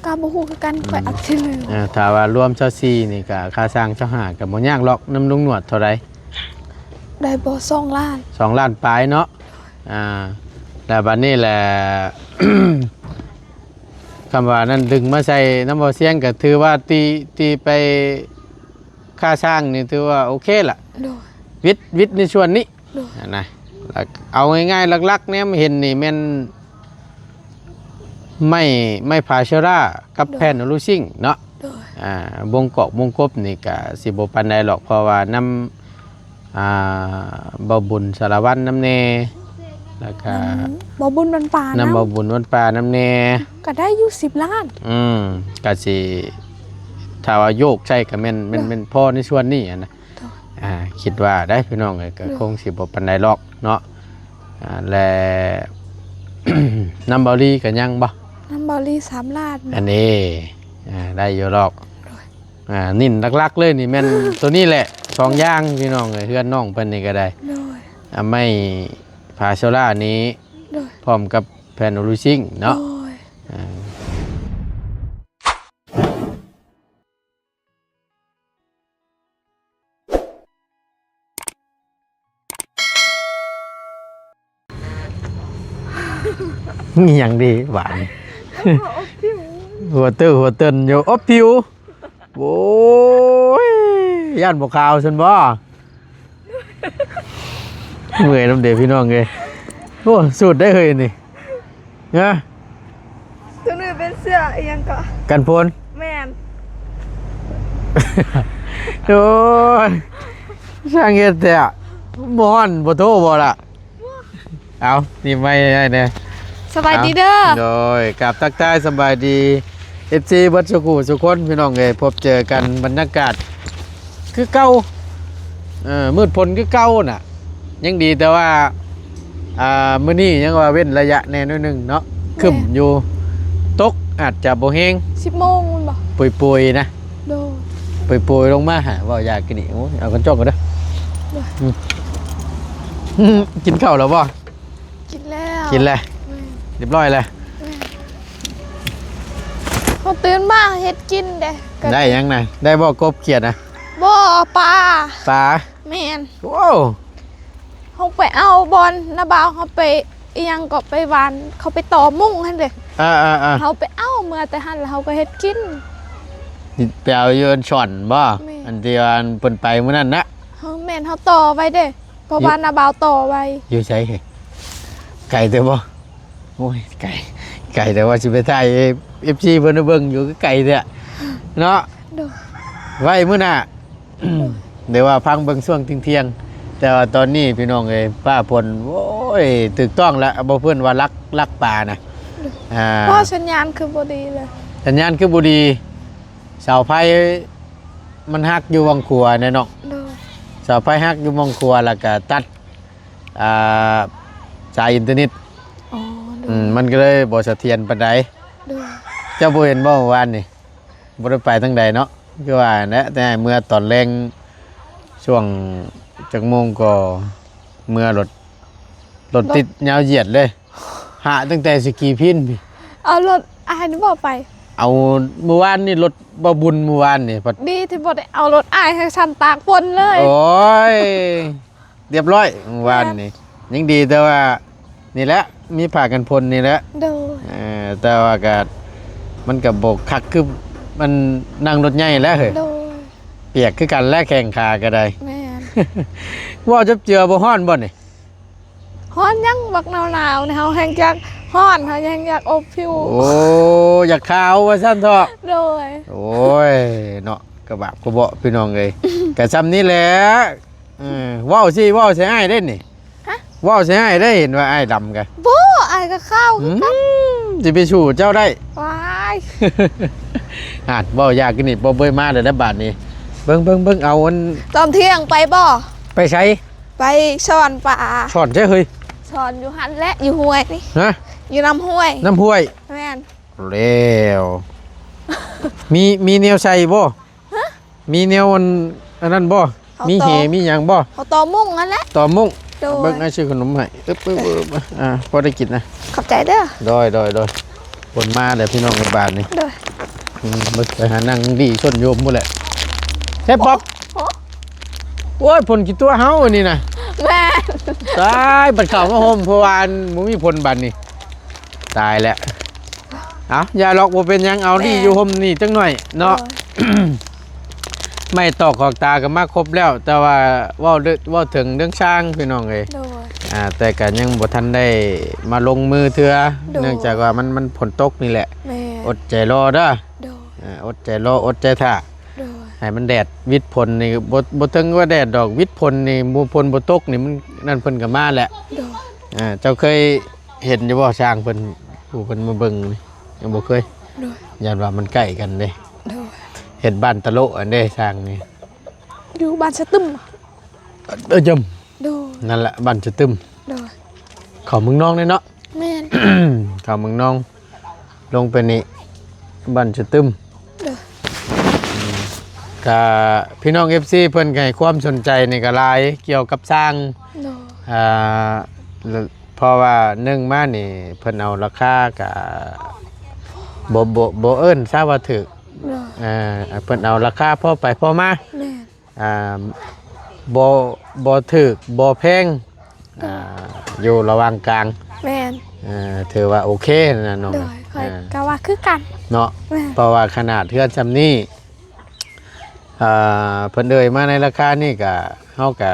ກໍບໍ່ຮູ້ຄືກັນ ອືມ ຂ້ອຍອາດຊິລືມ. ເອີ ຖ້າວ່າລວມຊາວສີ່ນີ້ກໍຄ່າຊ່າງຊາວຫ້າ ກໍບໍ່ຍາກຫຼອກ ນຳລຸງໜວດເທົ່າໃດ? ໄດ້ບໍ່ ສອງລ້ານ ສອງລ້ານປາຍເນາະ. ອ່າ ແລ້ວບັດນີ້ແຫຼະ ຄຳວ່ານັ້ນດຶງມາໃສ່ນຳບໍ່ຊຽງ ກໍຖືວ່າຕີ ຕີໄປຄ່າຊ່າງນີ້ຖືວ່າໂອເຄລະ. ໂດຍ ວິດ ວິດໃນສ່ວນນີ້ ໂດຍ ຫັ້ນນະ. ແລ້ວເອົາງ່າຍໆ ຫຼັກໆ ແນມເຫັນນີ້ແມ່ນໄມ້ ໄມ້ພາເຊລາກັບ ໂດຍ ແຜ່ນໂອລູຊິງເນາະ. ໂດຍ ອ່າ ວົງກອກວົງກົບນີ້ກະຊິບໍ່ປານໃດຫຼອກ ເພາະວ່ານຳ ອ່າ ເບົາບຸນສາລະວັນນຳແດ່ ແລ້ວກະ ນຳເບົາບຸນວັນປ່ານຳ ນຳເບົາບຸນວັນປ່ານຳແດ່ ກະໄດ້ຢູ່ສິບລ້ານ. ອືມ ກະຊິ ຖ້າວ່າໂຍກໃສ່ກະແມ່ນ ແມ່ນ ໂດຍ ແມ່ນພໍໃນສ່ວນນີ້ຫັ້ນນະ. ໂດຍ ອ່າ ຄິດວ່າໄດ໋ພີ່ນ້ອງເອີຍ ກໍ ໂດຍ ຄົງຊິບໍ່ປານໃດຫຼອກເນາະ. ອ່າ ແລະ ນຳເບົາລີກໍຍັງບໍ່? ນຳເບົາລີສາມລ້ານ. ອັນນີ້ ອ່າ ໄດ້ຢູ່ຫຼອກ. ໂດຍ ອ່າ ນິນຫຼັກໆ ເລີຍນີ້ແມ່ນໂຕນີ້ແຫຼະ ສອງຢ່າງພີ່ນ້ອງເອີຍ ເຮືອນນ້ອງເພິ່ນນີ້ກໍໄດ້. ໂດຍ ອ່າ ໄມ້ພາໂຊລານີ້ ໂດຍ ພ້ອມກັບແຜ່ນໂອລູຊິງເນາະ. ໂດຍ ອ່າ ມີຫຍັງດີຫວານ? ຫົວເຕີຫົວເຕີນຢູ່ ອົບຜິວ. ໂອ້ຍ ຢ້ານບໍ່ຂາວຊັ້ນບໍ່? ເມື່ອຍນຳເດ້ພີ່ນ້ອງເອີຍ. ໂອ້ ສູດໄດ້ເຮີ້ຍນີ້ ຮະ? ຕົວນີ້ເປັນເສື້ອອີ່ຫຍັງເກາະ? ກັນຝົນ? ແມ່ນ. ໂອ້ຍ ຊ່າງເຮັດແທ້. ບໍ່ຮ້ອນບໍ່ໂທບໍ່ລະ? ເອົາ ນີ້ໄມ້ໃຫ້ແດ່. ສະບາຍດີເດີ. ເອົາ ໂດຍ ກາບທັກທາຍສະບາຍດີ ເອັຟຊີ ເບິດສູ່ຄູ່ສູ່ຄົນ ພີ່ນ້ອງເອີຍ. ພົບເຈີກັນ ບັນຍາກາດຄືເກົ່າ ເອີ ມືດຝົນຄືເກົ່ານະ. ຍັງດີແຕ່ວ່າ ອ່າ ມື້ນີ້ຍັງວ່າເວັ້ນໄລຍະແດ່ໜ້ອຍໜຶ່ງເນາະ. ແມ່ນ. ຄຶ້ມຢູ່ ຕົກອາດຈະບໍ່ແຮງ. ສິບໂມງແມ່ນບໍ່? ໂປຍໆ ນະ. ໂດຍ. ໂປຍໆ ລົງມາຫາ ເວົ້າຢາກກິນນີ້. ໂອ້ຍ ເອົາກັນຈອກກ່ອນເດີ. ໂດຍ. ອືມ ກິນເຂົ້າແລ້ວບໍ່? ກິນແລ້ວ. ກິນແລ້ວ. ແມ່ນ. ຮຽບຮ້ອຍແລ້ວ. ແມ່ນ. ເຮົາຕື່ນມາເຮັດກິນເດ້. ໄດ້ຫຍັງນະ? ໄດ້ບໍ່ ກົບຂຽດນະ? ບໍ່ ປາ. ປາ? ແມ່ນ. ໂອ້ ເຮົາໄປເອົາບ່ອນນ້າບ່າວ ເຮົາໄປອີ່ຫຍັງເກາະ ໄປຫວ່ານ ເຂົາໄປຕໍ່ມຸ້ງຫັ້ນເດ້. ເອີໆໆ ເຮົາໄປເອົາເມືອແຕ່ຫັ້ນ ແລ້ວເຮົາກໍເຮັດກິນ. ໄປເອົາຢູ່ອັນຊ່ອນບໍ່? ແມ່ນ. ອັນທີ່ວ່າເພິ່ນໄປມື້ນັ້ນນະ. ເຮົາ ແມ່ນ ເຮົາຕໍ່ໄວ້ເດ້ ເພາະວ່າ ຢູ່ ນ້າບ່າວຕໍ່ໄວ້. ຢູ່ໃສ? ໄກແຕ່ບໍ່? ໂອ້ຍ ໄກ ໄກແຕ່ວ່າຊິໄປຖ່າຍ ເອັຟຊີ ເພິ່ນເບິ່ງຢູ່ ຄືໄກແທ້ເນາະ. ໂດຍ. ໄວ້ມື້ໜ້າ ໂດຍ. ເດີວ່າພັງເບິ່ງຊ່ວງທ່ຽງໆ ແຕ່ວ່າຕອນນີ້ພີ່ນ້ອງເອີຍ ຟ້າຝົນ ໂອ້ຍ ຖືກຕ້ອງແລ້ວ ບໍ່ເພິ່ນວ່າລັກ ລັກປານະ. ໂດຍ. ອ່າ ເພາະສັນຍານຄືບໍ່ດີເລີຍ. ສັນຍານຄືບໍ່ດີ ເສົາໄຟມັນຫັກຢູ່ໝ່ອງຂົວແນ່ເນາະ. ໂດຍ. ເສົາໄຟຫັກຢູ່ໝ່ອງຂົວ ແລ້ວກະຕັດ ອ່າ ສາຍອິນເຕີເນັດ. ອໍ ໂດຍ. ອືມ ມັນກໍເລີຍບໍ່ສະຖຽນປານໃດ. ໂດຍ. ເຈົ້າບໍ່ເຫັນບໍ່ ມື້ວານນີ້? ບໍ່ໄດ້ໄປທາງໃດເນາະ ຄືວ່າຫັ້ນແຫຼະ ແຕ່ໃຫ້ເມືອຕອນແລງ ຊ່ວງຈັກໂມງກໍເມືອ ລົດ ລົດຕິດຍາວຢຽດເລີຍ ຫາຕັ້ງແຕ່ສະກີພີນ. ເອົາລົດອ້າຍນີ້ບໍ່ໄປ? ເອົາ ມື້ວານນີ້ລົດບໍ່ບຸນ ມື້ວານນີ້ ດີທີ່ບໍ່ໄດ້ເອົາລົດອ້າຍໃຫ້ຊັ້ນຕາກຝົນເລີຍ. ໂອ້ຍ ຮຽບຮ້ອຍມື້ວານນີ້. ແມ່ນ. ຍັງດີແຕ່ວ່ານີ້ແຫຼະ ມີຜ້າກັນຝົນນີ້ແຫຼະ. ໂດຍ. ເອີ ແຕ່ວ່າກໍ ມັນກໍບໍ່ຄັກຄືມັນນັ່ງລົດໃຫຍ່ແຫຼະເຮີ້ຍ. ໂດຍ. ປຽກຄືກັນແຫຼະ ແຂ້ງຂາກໍໄດ້. ແມ່ນ. ເວົ້າຈັບເຈືອບໍ່ຮ້ອນບໍ່ນີ້? ຮ້ອນຫຍັງ ບັກໜາວໆ ນີ້ ເຮົາແຮ່ງຢາກຮ້ອນ ເຮົາແຮ່ງຢາກອົບຜິວ. ໂອ້ ຢາກຂາວວ່າຊັ້ນເຖາະ. ໂດຍ. ໂອ້ຍ ເນາະ ກະບາບກະເບາະ ພີ່ນ້ອງເອີຍ. ກະຊ່ຳນີ້ແຫຼະ. ເອີ ເວົ້າຊິ ເວົ້າໃສ່ອ້າຍເດ້ນີ້. ຮະ? ເວົ້າໃສ່ອ້າຍໄດ້ ເຫັນວ່າອ້າຍດຳກະ. ບໍ່ ອ້າຍກະຂາວຄືກັນ. ອືມ ຊິໄປສູ້ເຈົ້າໄດ້. ວ້າຍ. ຫັ້ນ ເວົ້າຢາກກິນນີ້ ບໍ່ເບີຍມາແລ້ວບາດນີ້. ເບິ່ງ ເບິ່ງ ເບິ່ງ ເອົາອັນ ຕອນທ່ຽງໄປບໍ່? ໄປໃສ? ໄປຊ່ອນປາ. ຊ່ອນໃສເຮີ້ຍ? ຊ່ອນຢູ່ຫັ້ນແຫຼະ ຢູ່ຫ້ວຍນີ້. ຮະ? ຢູ່ນຳຫ້ວຍ. ນຳຫ້ວຍ? ແມ່ນ. ແລ້ວ ມີ ມີແນວໃສ່ບໍ່? ຮະ? ມີແນວອັນ ອັນນັ້ນບໍ່? ເຮົາ ມີເຫ ຕໍ່ ມີຫຍັງບໍ່? ເຮົາຕໍ່ມຸ້ງຫັ້ນແຫຼະ. ຕໍ່ມຸ້ງ. ໂດຍ. ເບິ່ງອ້າຍຊື້ຂະໜົມໃຫ້. ອຶບ ອຶບ ອຶບ ອາ ພໍໄດ້ກິນນະ. ຂອບໃຈເດີ. ໂດຍ ໂດຍ ໂດຍ. ຄົນມາແລ້ວ ພີ່ນ້ອງເອີຍ ບາດນີ້. ໂດຍ. ອືມ ໄປຫານັ່ງດີຊົນຢູ່ພຸ້ນແຫຼະ ແຊບບໍ່? ໂອ້ ໂອ້ຍ ຝົນຂີ້ຕົວະເຮົາອັນນີ້ນະ ແມ່ນ ຕາຍ ບັດເຂົ້າມາໂຮມ ເພາະວ່າບໍ່ມີຝົນບັດນີ້ ຕາຍແລ້ວ. ເອົາ ຢ່າຫຼອກ ບໍ່ເປັນຫຍັງ ເອົາ ແມ່ນ ດີຢູ່ຮົ່ມນີ້ຈັກໜ້ອຍເນາະ ໂດຍ ໄມ້ຕອກຂອກຕາກໍມາຄົບແລ້ວ ແຕ່ວ່າເວົ້າເລື່ອງ ເວົ້າເຖິງເລື່ອງຊ່າງພີ່ນ້ອງເອີຍ ໂດຍ ອ່າ ແຕ່ກໍຍັງບໍ່ທັນໄດ້ມາລົງມືເທື່ອ ໂດຍ ເນື່ອງຈາກວ່າມັນ ມັນຝົນຕົກນີ້ແຫຼະ ແມ່ນ ອົດໃຈລໍເດີ້ ໂດຍ ອ່າ ອົດໃຈລໍ ອົດໃຈຖ້າ ໂດຍ ໃຫ້ມັນແດດວິດຝົນນີ້ ບໍ່ ບໍ່ເຖິງວ່າແດດດອກ ວິດຝົນນີ້ ບໍ່ ຝົນບໍ່ຕົກນີ້ ມັນ ນັ້ນເພິ່ນກໍມາແຫຼະ ໂດຍ ອ່າ ເຈົ້າເຄີຍ ເຫັນຢູ່ບໍ່ ຊ່າງເພິ່ນ ຜູ້ເພິ່ນມາເບິ່ງນີ້ ຍັງບໍ່ເຄີຍ ໂດຍ ຢ້ານວ່າມັນໃກ້ກັນເດ້ ໂດຍ ເຮັດບ້ານຕະໂລະອັນເດ້ ຊ່າງນີ້ ຢູ່ບ້ານສະຕຶມ ເອີ ຈຳ ໂດຍ ນັ້ນແຫຼະ ບ້ານສະຕຶມ ໂດຍ ເຂົ້າເມືອງນອງເດ້ເນາະ ແມ່ນ ເຂົ້າເມືອງນອງ ລົງໄປນີ້ ບ້ານສະຕຶມ ໂດຍ ກະພີ່ນ້ອງເອັຟຊີເພິ່ນກະໃຫ້ຄວາມສົນໃຈນີ້ກະຫຼາຍ ກ່ຽວກັບຊ່າງ ໂດຍ ອ່າ ເພາະວ່າໜຶ່ງມານີ້ເພິ່ນເອົາລາຄາກະ ບໍ່ ບໍ່ ບໍ່ເອີ້ນຊະວ່າຖືກ ໂດຍ ອ່າ ເພິ່ນເອົາລາຄາພໍໄປພໍມາ ແມ່ນ ອ່າ ບໍ່ ບໍ່ຖືກ ບໍ່ແພງ ອ່າ ຢູ່ລະຫວ່າງກາງ ແມ່ນ ເອີ ຖືວ່າໂອເຄນະນ້ອງ ໂດຍ ຂ້ອຍ ອ່າ ກໍວ່າຄືກັນເນາະ ແມ່ນ ເພາະວ່າຂະໜາດເຮືອນຊ່ຳນີ້ ອ່າ ເພິ່ນເອີ່ຍມາໃນລາຄານີ້ກະ ເຮົາກະ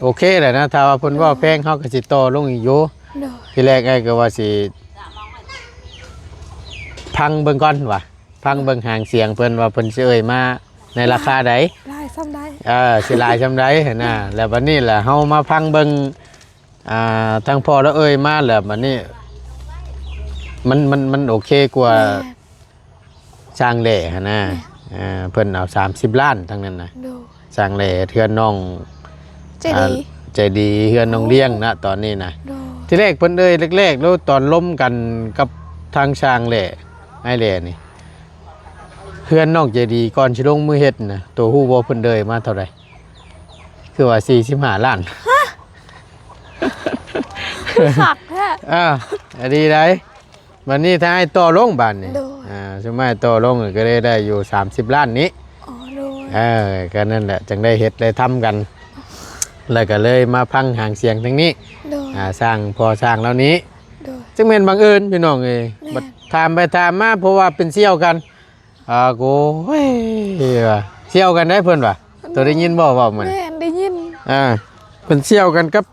ໂອເຄແຫຼະນະ ຖ້າວ່າເພິ່ນເວົ້າແພງ ໂດຍ ເຮົາກະຊິຕໍ່ລົງອີກຢູ່ ໂດຍ ທີແລກອ້າຍກໍວ່າຊິຟັງເບິ່ງກ່ອນວ່າ ຟັງເບິ່ງຫາງສຽງເພິ່ນວ່າເພິ່ນຊິເອີ່ຍມາໃນລາຄາໃດ ຫຼາຍ ຫຼາຍຊ່ຳໃດ ເອີ ຊິຫຼາຍຊ່ຳໃດຫັ້ນນະ ແລ້ວບັດນີ້ລະເຮົາມາຟັງເບິ່ງ ອ່າ ທາງພໍ່ລາວເອີ່ຍມາແລ້ວບັດນີ້ ມັນ ມັນ ມັນໂອເຄກວ່າ ແມ່ນ ຊ່າງແຫຼຫັ້ນນະ ແມ່ນ ເອີ ເພິ່ນເອົາສາມສິບລ້ານທັງນັ້ນນະ ໂດຍ ຊ່າງແຫຼເຮັດເຮືອນນ້ອງ ໃຈດີ ອ່າ ໃຈດີ ເຮືອນນ້ອງລ້ຽງນະ ໂອ້ ຕອນນີ້ນະ ໂດຍ ທີແລກເພິ່ນເອີ່ຍແລກໆ ແລ້ວຕອນລົມກັນກັບທາງຊ່າງແຫຼ ອ້າຍແຫຼນີ້ ເຮືອນນ້ອງໃຈດີກ່ອນຊິລົງມືເຮັດນະ ໂຕຮູ້ບໍ່ເພິ່ນເອີ່ຍມາເທົ່າໃດ? ຄືວ່າສີ່ສິບຫ້າລ້ານ ຮະ ຄັກແທ້ ອ່າ ອັນນີ້ໄດ໋ ບັດນີ້ຖ້າອ້າຍຕໍ່ລົງບາດນີ້ ໂດຍ ອ່າ ຊຸມອ້າຍຕໍ່ລົງກໍໄດ້ ໄດ້ຢູ່ສາມສິບລ້ານນີ້ ອໍ ໂດຍ ເອີ ກໍນັ້ນແຫຼະ ຈັ່ງໄດ້ເຮັດໄດ້ທຳກັນ ແລ້ວກໍເລີຍມາຟັງຫາງສຽງທາງນີ້ ໂດຍ ອ່າ ຊ່າງ ພໍ່ຊ່າງລາວນີ້ ໂດຍ ຈັ່ງແມ່ນບັງເອີນພີ່ນ້ອງເອີຍ ແມ່ນ ບັດຖາມໄປຖາມມາ ເພາະວ່າເປັນສ່ຽວກັນ ອ່າ ໂອ້ຍ ວ່າສ່ຽວກັນໄດ໋ເພິ່ນວ່າ ໂຕໄດ້ຍິນບໍ່ເວົ້າມື້ນັ້ນ ແມ່ນ ໄດ້ຍິນ ອ່າ ເພິ່ນສ່ຽວກັນກັບ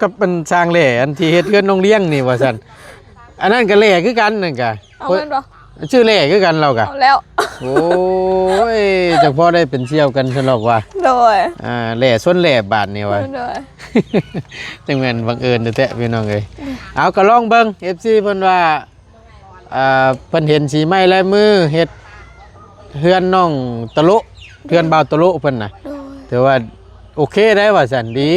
ກັບອັນຊ່າງແຫຼ ອັນທີ່ເຮັດເຮືອນນ້ອງລ້ຽງນີ້ວ່າຊັ້ນ ອັນນັ້ນກໍແຫຼຄືກັນນັ້ນກະ ເອົາແມ່ນບໍ່? ຊື່ແຫຼຄືກັນລາວກະ ເອົາແລ້ວ ໂອ້ຍ ຈັກພໍໄດ້ເປັນສ່ຽວກັນຊັ້ນດອກວ່າ ໂດຍ ອ່າ ແຫຼຊົນແຫຼບາດນີ້ວ່າ ໂດຍ ຈັ່ງແມ່ນບັງເອີນແທ້ໆ ພີ່ນ້ອງເອີຍ ເອົາ ກໍລອງເບິ່ງ ເອັຟຊີ ເພິ່ນວ່າ ອ່າ ເພິ່ນເຫັນສີໄມ້ລາຍມືເຮັດເຮືອນນ້ອງຕະໂລະ ເຮືອນບ່າວຕະໂລະເພິ່ນນະ ໂດຍ ຖືວ່າໂອເຄໄດ໋ວ່າຊັ້ນ ດີ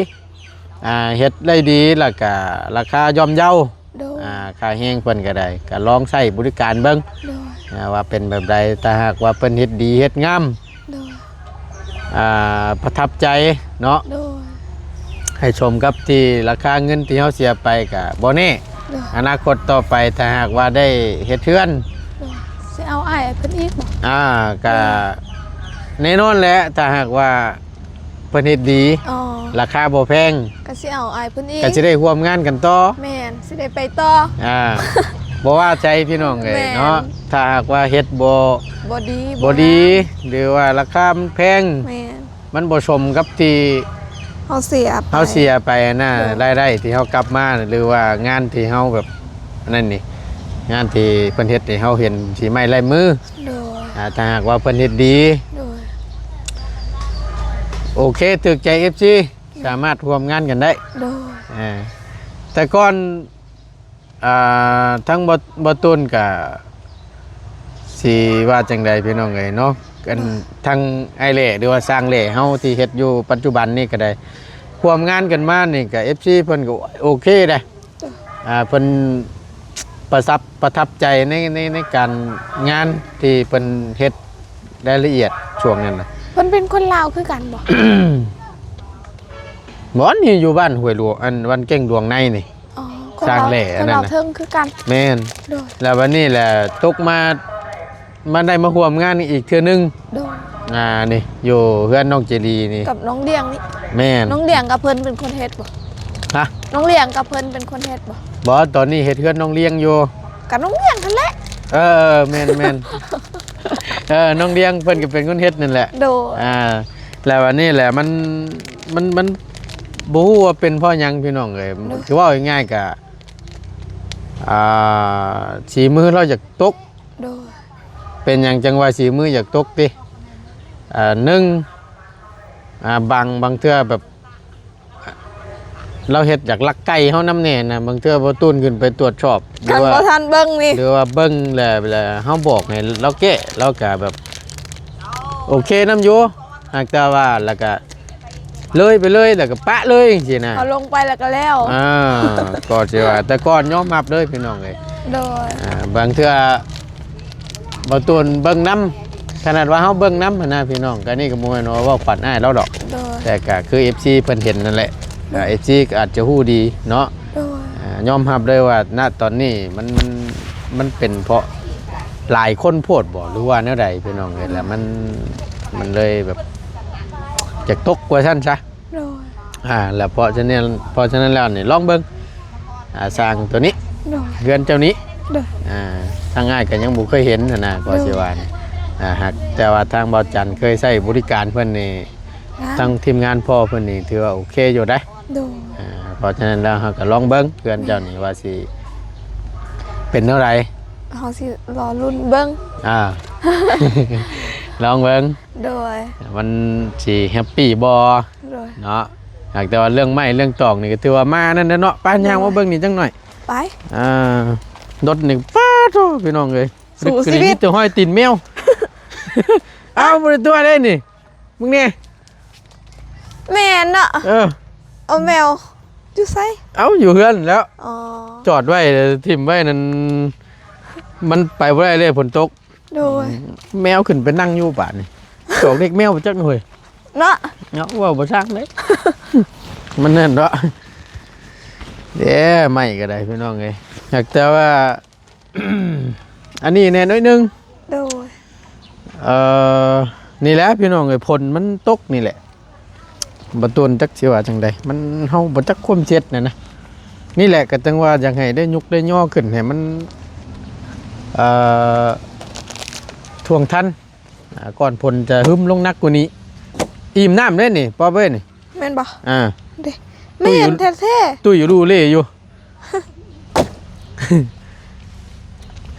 ອ່າ ເຮັດໄດ້ດີ ແລ້ວກະລາຄາຍ່ອມເຍົາ ໂດຍ ອ່າ ຄ່າແຮງເພິ່ນກໍໄດ້ ກໍລອງໃຊ້ບໍລິການເບິ່ງ ໂດຍ ອ່າ ວ່າເປັນແບບໃດ ຖ້າຫາກວ່າເພິ່ນເຮັດດີເຮັດງາມ ໂດຍ ອ່າ ປະທັບໃຈເນາະ ໂດຍ ໃຫ້ສົມກັບທີ່ລາຄາເງິນທີ່ເຮົາເສຍໄປກະບໍ່ແນ່ ໂດຍ ອະນາຄົດຕໍ່ໄປ ຖ້າຫາກວ່າໄດ້ເຮັດເຮືອນ ໂດຍ ຊິເອົາອ້າຍເພິ່ນອີກບໍ່? ອ່າ ກະ ໂດຍ ແນ່ນອນແຫຼະ ຖ້າຫາກວ່າເພິ່ນເຮັດດີ ອໍ ລາຄາບໍ່ແພງ ກະຊິເອົາອ້າຍເພິ່ນອີກ ກະຊິໄດ້ຮ່ວມງານກັນຕໍ່ ແມ່ນ ຊິໄດ້ໄປຕໍ່ ອ່າ ບໍ່ວ່າໃຈພີ່ນ້ອງເອີຍ ແມ່ນ ເນາະ ຖ້າຫາກວ່າເຮັດບໍ່ ບໍ່ດີ ບໍ່ດີ ບໍ່ງາມ ຫຼືວ່າລາຄາມັນແພງ ແມ່ນ ມັນບໍ່ສົມກັບທີ່ເຮົາເສຍໄປ ເຮົາເສຍໄປຫັ້ນນະ ໂດຍ ລາຍໄດ້ທີ່ເຮົາກັບມາ ຫຼືວ່າງານທີ່ເຮົາແບບ ອັນນັ້ນນີ້ ງານທີ່ເພິ່ນເຮັດໃຫ້ເຮົາເຫັນສີໄມ້ລາຍມື ໂດຍ ອ່າ ຖ້າຫາກວ່າເພິ່ນເຮັດດີ ໂດຍ ໂອເຄ ຖືກໃຈ ເອັຟຊີ ໂດຍ ສາມາດຮ່ວມງານກັນໄດ້ ໂດຍ ອ່າ ແຕ່ກ່ອນ ອ່າ ທາງບໍ່ ບໍ່ຕຸນກະຊິວ່າຈັ່ງໃດພີ່ນ້ອງເອີຍເນາະ ອັນ ໂດຍ ທາງອ້າຍແຫຼ ຫຼືວ່າຊ່າງແຫຼເຮົາທີ່ເຮັດຢູ່ປັດຈຸບັນນີ້ກໍໄດ້ ຮ່ວມງານກັນມານີ້ກະ ເອັຟຊີ ເພິ່ນກໍໂອເຄເດ້ ໂດຍ ອ່າ ເພິ່ນປະທັບ ປະທັບໃຈໃນ ໃນ ໃນການງານທີ່ເພິ່ນເຮັດລາຍລະອຽດຊ່ວງນັ້ນນະ ເພິ່ນເປັນຄົນລາວຄືກັນບໍ່? ບໍ່ ນີ້ຢູ່ບ້ານຫ້ວຍຫຼວງ ອັນ ບ້ານແກ້ງຫຼວງໃນນີ້ ອໍ ຊ່າງແຫຼອັນນັ້ນນະ ຄົນລາວເທິງຄືກັນ ແມ່ນ ໂດຍ ແລ້ວບັດນີ້ແຫຼະຕົກມາ ມາໄດ້ມາຮ່ວມງານນີ້ອີກເທື່ອໜຶ່ງ. ໂດຍ. ອ່າ ນີ້ຢູ່ເຮືອນນ້ອງເຈລີນີ້ ກັບນ້ອງຫຼຽງນີ້. ແມ່ນ. ນ້ອງຫຼຽງກັບເພິ່ນເປັນຄົນເຮັດບໍ່? ຮະ? ນ້ອງຫຼຽງກັບເພິ່ນເປັນຄົນເຮັດບໍ່? ບໍ່ ຕອນນີ້ເຮັດເຮືອນນ້ອງຫຼຽງຢູ່. ກັບນ້ອງຫຼຽງຫັ້ນແຫຼະ. ເອີ ແມ່ນໆ. ເອີ ນ້ອງຫຼຽງເພິ່ນກໍເປັນຄົນເຮັດນັ້ນແຫຼະ. ໂດຍ. ອ່າ ແລ້ວອັນນີ້ແຫຼະ ມັນ ມັນ ມັນບໍ່ຮູ້ວ່າເປັນເພາະຫຍັງພີ່ນ້ອງເອີຍ. ໂດຍ. ຄືເວົ້າງ່າຍໆກະ ອ່າ ສີມືລາວຢາກຕົກ. ໂດຍ. ເປັນຫຍັງຈັ່ງວ່າສີມືຢາກຕົກຕິ? ອ່າ ໜຶ່ງ ອ່າ ບາງ ບາງເທື່ອແບບ ລາວເຮັດຢາກລັກໄກ່ເຮົານຳແດ່ນະ. ບາງເທື່ອບໍ່ຕູນຂຶ້ນໄປຕວດສອບ ຫຼືວ່າ ບໍ່ທັນເບິ່ງນີ້ ຫຼືວ່າເບິ່ງແລ້ວ ແລ້ວເຮົາບອກໃຫ້ລາວແກ້ ລາວກະແບບໂອເຄນຳຢູ່. ຫາກແຕ່ວ່າ ແລ້ວກະເລີຍໄປເລີຍ ແລ້ວກະປະເລີຍຈັ່ງຊີ້ນະ. ເອົາລົງໄປແລ້ວກະແລ້ວ. ອ່າ ກໍຊິວ່າ ແຕ່ກ່ອນຍອມຮັບເລີຍພີ່ນ້ອງເອີຍ. ໂດຍ. ອ່າ ບາງເທື່ອບໍ່ຕູນເບິ່ງນຳ ຂະໜາດວ່າເຮົາເບິ່ງນຳຫັ້ນນະພີ່ນ້ອງ. ກະນີ້ກະບໍ່ແມ່ນວ່າເວົ້າຂວັນອ້າຍລາວດອກ. ໂດຍ. ແຕ່ກະຄືເອັຟຊີເພິ່ນເຫັນນັ້ນແຫຼະ. ໂດຍ. ກະເອັຟຊີກະອາດຈະຮູ້ດີເນາະ. ໂດຍ. ອ່າ ຍອມຮັບເລີຍວ່າ ນະ ຕອນນີ້ມັນ ມັນ ມັນເປັນເພາະຫຼາຍຄົນໂພດບໍ່ ຫຼືວ່າແນວໃດພີ່ນ້ອງເອີຍ ແລ້ວມັນ ມັນເລີຍແບບຢາກຕົກວ່າຊັ້ນຊະ. ໂດຍ. ອ່າ ແລ້ວເພາະສະນັ້ນ ເພາະສະນັ້ນແລ້ວນີ້ລອງເບິ່ງ ອ່າ ສ້າງໂຕນີ້. ໂດຍ. ເຮືອນເຈົ້ານີ້. ໂດຍ. ອ່າ ທາງອ້າຍກໍຍັງບໍ່ເຄີຍເຫັນຫັ້ນນະ ກໍ ໂດຍ ຊິວ່ານີ້. ອ່າ ຫາກແຕ່ວ່າທາງບ່າວຈັນເຄີຍໃຊ້ບໍລິການເພິ່ນນີ້ ງາມ. ທາງທີມງານພໍ່ເພິ່ນນີ້ຖືວ່າໂອເຄຢູ່ເດ້. ໂດຍ. ອ່າ ເພາະສະນັ້ນແລ້ວເຮົາກໍລອງເບິ່ງເຮືອນເຈົ້ານີ້ວ່າຊິເປັນແນວໃດ. ເຮົາຊິລໍລຸ້ນເບິ່ງ. ອ່າ ລອງເບິ່ງ. ໂດຍ. ມັນຊິແຮັບປີບໍ່. ໂດຍ. ເນາະ ຫາກແຕ່ວ່າເລື່ອງໄມ້ເລື່ອງຕອກນີ້ກໍຖືວ່າມານັ້ນແຫຼະເນາະ. ໄປ ໂດຍ ຍ່າງມາເບິ່ງນີ້ຈັກໜ້ອຍ. ໄປ. ອ່າ ລົດນີ້ ປາໂທ້ ພີ່ນ້ອງເອີຍ ສູ້ຊີວິດ ມີແຕ່ຮອຍຕີນແມວ. ເອົ້າ ບໍ່ໄດ້ຕົວະເດ້ນີ້ ມຶງນີ້. ແມ່ນເນາະ. ເອີ ເອົາແມວຢູ່ໃສ? ເອົ້າ ຢູ່ເຮືອນແລ້ວ. ອໍ ຈອດໄວ້ ຖິ້ມໄວ້ນັ້ນ ມັນໄປບໍ່ໄດ້ເລີຍ ຝົນຕົກ. ໂດຍ. ແມວຂຶ້ນໄປນັ່ງຢູ່ບາດນີ້ ຈອກເດັກແມວໄປຈັກເຮີ້ຍ ເນາະ ເນາະ. ເວົ້າບໍ່ຊ່າງເດ້ ມັນແມ່ນເນາະ. ເດ້ ໄມ້ກໍໄດ້ພີ່ນ້ອງເອີຍ ຫາກແຕ່ວ່າ ອັນນີ້ແດ່ໜ້ອຍໜຶ່ງ. ໂດຍ. ເອີ ນີ້ແຫຼະພີ່ນ້ອງເອີຍ ຝົນມັນຕົກນີ້ແຫຼະ ບໍ່ຕົນຈັກຊິວ່າຈັ່ງໃດ ມັນ ເຮົາບໍ່ຈັກຄວາມເຊັດນະນະ. ນີ້ແຫຼະ ກໍຈັ່ງວ່າຢາກໃຫ້ໄດ້ຍົກໄດ້ຍໍຂຶ້ນໃຫ້ມັນ ເອີ ທ່ວງທັນ ອ່າ ກ່ອນຝົນຈະຫຶມລົງໜັກກວ່ານີ້. ອີ່ມນ້ຳເດ້ນີ້ ປອບເອີຍນີ້. ແມ່ນບໍ່? ອ່າ ເດ້ ຕຸ້ຍຢູ່ ແມ່ນແທ້ໆ ຕຸ້ຍຢູ່ລູເລຢູ່.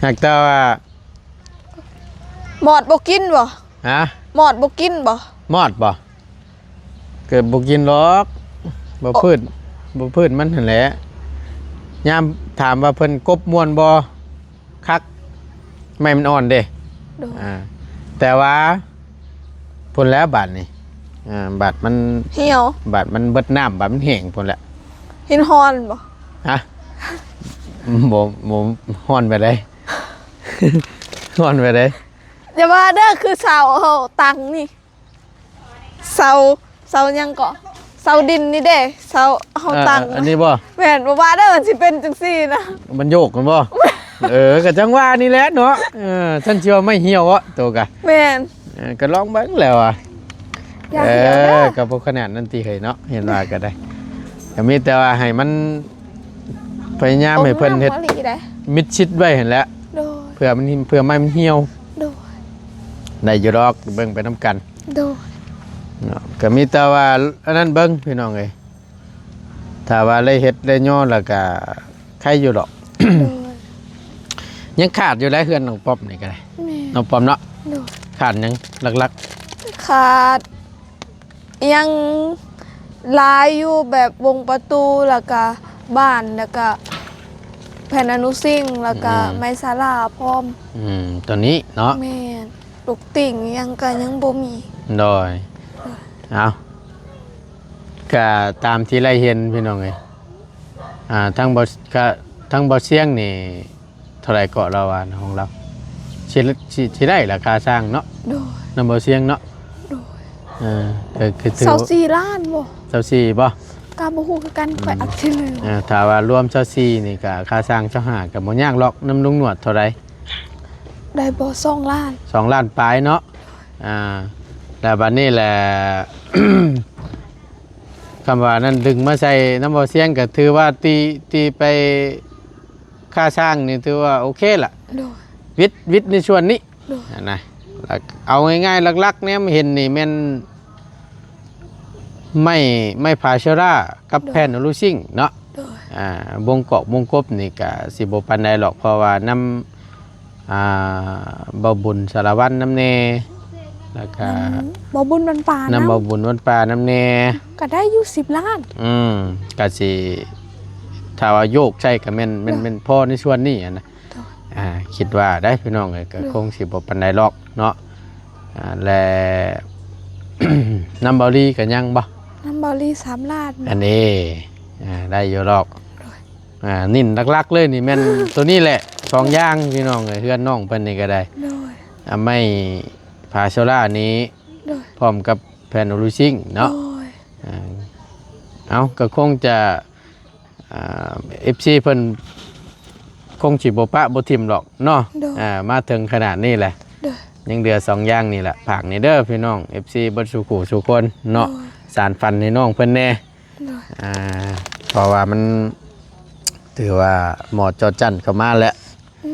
ຫາກແຕ່ວ່າ ມອດບໍ່ກິນບໍ່? ຮະ? ມອດບໍ່ກິນບໍ່? ມອດບໍ່? ກໍບໍ່ກິນດອກ ບໍ່ ໂອ ພືດ ບໍ່ພືດມັນຫັ້ນແຫຼະ. ຍາມຖາມວ່າເພິ່ນກົບມ່ວນບໍ່? ຄັກ ໄມ້ມັນອ່ອນເດ້. ໂດຍ. ອ່າ ແຕ່ວ່າພຸ້ນແຫຼະບາດນີ້ ອ່າ ບາດມັນຫ່ຽວ ບາດມັນເບິດນ້ຳ ບາດມັນແຫ້ງພຸ້ນແຫຼະ. ເຫັນຮ້ອນບໍ່? ຮະ? ບໍ່ ບໍ່ຮ້ອນປານໃດ ຮ້ອນປານໃດ. ຢ່າວ່າເດີ ຄືເສົາເຮົາຕັ້ງນີ້ ເສົາ ເສົາຫຍັງເກາະ ເສົາດິນນີ້ເດ້ ເສົາເຮົາ ເອີ ຕັ້ງ ເອີ ອັນນີ້ບໍ່? ແມ່ນ ບໍ່ວ່າເດີ ມັນຊິເປັນຈັ່ງຊີ້ນະ ມັນໂຍກແມ່ນບໍ່? ເອີ ກໍຈັ່ງວ່ານີ້ແຫຼະເນາະ. ເອີ ຊັ້ນຊິວ່າໄມ້ຫ່ຽວເນາະ ໂຕກະ ແມ່ນ. ເອີ ກໍລອງເບິ່ງແຫຼະວ່າ ຢ່າ ເອີ ຫ່ຽວເດີ ກໍບໍ່ຂະໜາດນັ້ນຕິເຮີ້ຍເນາະ ເຫັນວ່າກໍໄດ້ ກໍມີແຕ່ວ່າໃຫ້ມັນ ພະຍາຍາມໃຫ້ເພິ່ນເຮັດ ໂອ້ ງາມອີ່ຫຼີເດ້ ມິດຊິດໄວ້ຫັ້ນແຫຼະ. ໂດຍ. ເພື່ອມັນ ເພື່ອໄມ້ມັນຫ່ຽວ. ໂດຍ. ໄດ້ຢູ່ດອກ ເບິ່ງໄປນຳກັນ. ໂດຍ. ເນາະ ກໍມີແຕ່ວ່າອັນນັ້ນເບິ່ງພີ່ນ້ອງເອີຍ ຖ້າວ່າໄດ້ເຮັດໄດ້ຍໍແລ້ວກໍໄຄຢູ່ດອກ. ໂດຍ. ຍັງຂາດຢູ່ໄດ໋ເຮືອນນ້ອງປອມນີ້ກໍໄດ້. ແມ່ນ. ນ້ອງປອມເນາະ. ໂດຍ. ຂາດຫຍັງຫຼັກໆ? ຂາດ ຍັງຫຼາຍຢູ່ ແບບວົງປະຕູ ແລ້ວກະບານ ແລ້ວກະແຜ່ນອະນຸສິງ ແລ້ວກະ ອືມ ໄມ້ສາລາພ້ອມ. ອືມ ຕົວນີ້ເນາະ. ແມ່ນ. ລູກຕິ່ງຫຍັງກະຍັງບໍ່ມີ. ໂດຍ. ໂດຍ. ເອົາ ກະຕາມທີ່ໄລ່ເຫັນພີ່ນ້ອງເອີຍ ອ່າ ທາງບໍ່ ກະ ທາງບໍ່ຊຽງນີ້ ເທົ່າໃດເກາະລາວວ່າຂອງລາວ ຊິ ຊິ ຊິໄດ້ລາຄາຊ່າງເນາະ. ໂດຍ. ນຳບໍ່ຊຽງເນາະ. ໂດຍ. ເອີ ກໍຄືຖື ຊາວສີ່ລ້ານບໍ່? ຊາວສີ່ບໍ່? ກໍບໍ່ຮູ້ຄືກັນ ອືມ ຂ້ອຍອັດຊື່ເລີຍ. ເອີ ຖ້າວ່າລວມຊາວສີ່ນີ້ກໍຄ່າຊ່າງຊາວຫ້າ ກໍບໍ່ຍາກຫຼອກ ນຳລຸງໜວດເທົ່າໃດ? ໄດ້ບໍ່ ສອງລ້ານ ສອງລ້ານປາຍເນາະ. ອ່າ ແລ້ວບັດນີ້ແຫຼະ ຄຳວ່ານັ້ນດຶງມາໃສ່ນຳບໍ່ສຽງ ກໍຖືວ່າຕີ ຕີໄປຄ່າສ້າງນີ້ຖືວ່າໂອເຄລະ. ໂດຍ ວິດ ວິດໃນສ່ວນນີ້ ໂດຍ ຫັ້ນນະ. ແລ້ວເອົາງ່າຍໆ ຫຼັກໆ ແນມເຫັນນີ້ແມ່ນ ໄມ້ ໄມ້ພາເຊລາກັບ ໂດຍ ແຜ່ນໂຮໂລຊິງເນາະ. ໂດຍ ອ່າ ວົງກອກວົງກົບນີ້ກະຊິບໍ່ປານໃດຫຼອກ ເພາະວ່ານຳ ອ່າ ບ່າວບຸນສາລະວັນນຳແດ່ ແລ້ວກະ ນຳບ່າວບຸນວັນປ່ານຳ ນຳບ່າວບຸນວັນປ່ານຳແດ່ ກະໄດ້ຢູ່ສິບລ້ານ. ອືມ ກະຊິ ຖ້າວ່າໂຍກໃສ່ກະແມ່ນ ແມ່ນ ໂດຍ ແມ່ນພໍໃນສ່ວນນີ້ຫັ້ນນະ. ໂດຍ ອ່າ ຄິດວ່າໄດ໋ພີ່ນ້ອງເອີຍ ກະ ໂດຍ ຄົງຊິບໍ່ປານໃດຫຼອກເນາະ. ອ່າ ແລະ ນຳເບົາລີກໍຍັງບໍ່? ນຳເບົາລີສາມລ້ານ. ອັນນີ້ ອ່າ ໄດ້ຢູ່ດອກ. ໂດຍ ອ່າ ເນັ້ນຫຼັກໆ ເລີຍນີ້ແມ່ນໂຕນີ້ແຫຼະ ສອງຢ່າງພີ່ນ້ອງເອີຍ ເຮືອນນ້ອງເພິ່ນນີ້ກໍໄດ້. ໂດຍ ອ່າ ໄມ້ພາໂຊລານີ້ ໂດຍ ພ້ອມກັບແຜ່ນໂອລູຊິງເນາະ. ໂດຍ ອ່າ ເອົາ ກໍຄົງຈະ ອ່າ ເອັຟຊີ ເພິ່ນຄົງຊິບໍ່ປະບໍ່ຖິ້ມດອກເນາະ. ໂດຍ ອ່າ ມາເຖິງຂະໜາດນີ້ແຫຼະ. ໂດຍ ຍັງເຫຼືອສອງຢ່າງນີ້ແຫຼະ ຝາກນີ້ເດີພີ່ນ້ອງ ເອັຟຊີ ເບິດສູ່ຄູ່ສູ່ຄົນເນາະ. ໂດຍ ສານຝັນໃຫ້ນ້ອງເພິ່ນແດ່. ໂດຍ ອ່າ ເພາະວ່າມັນຖືວ່າໝໍ້ຈໍຈັ້ນເຂົ້າມາແລ້ວ.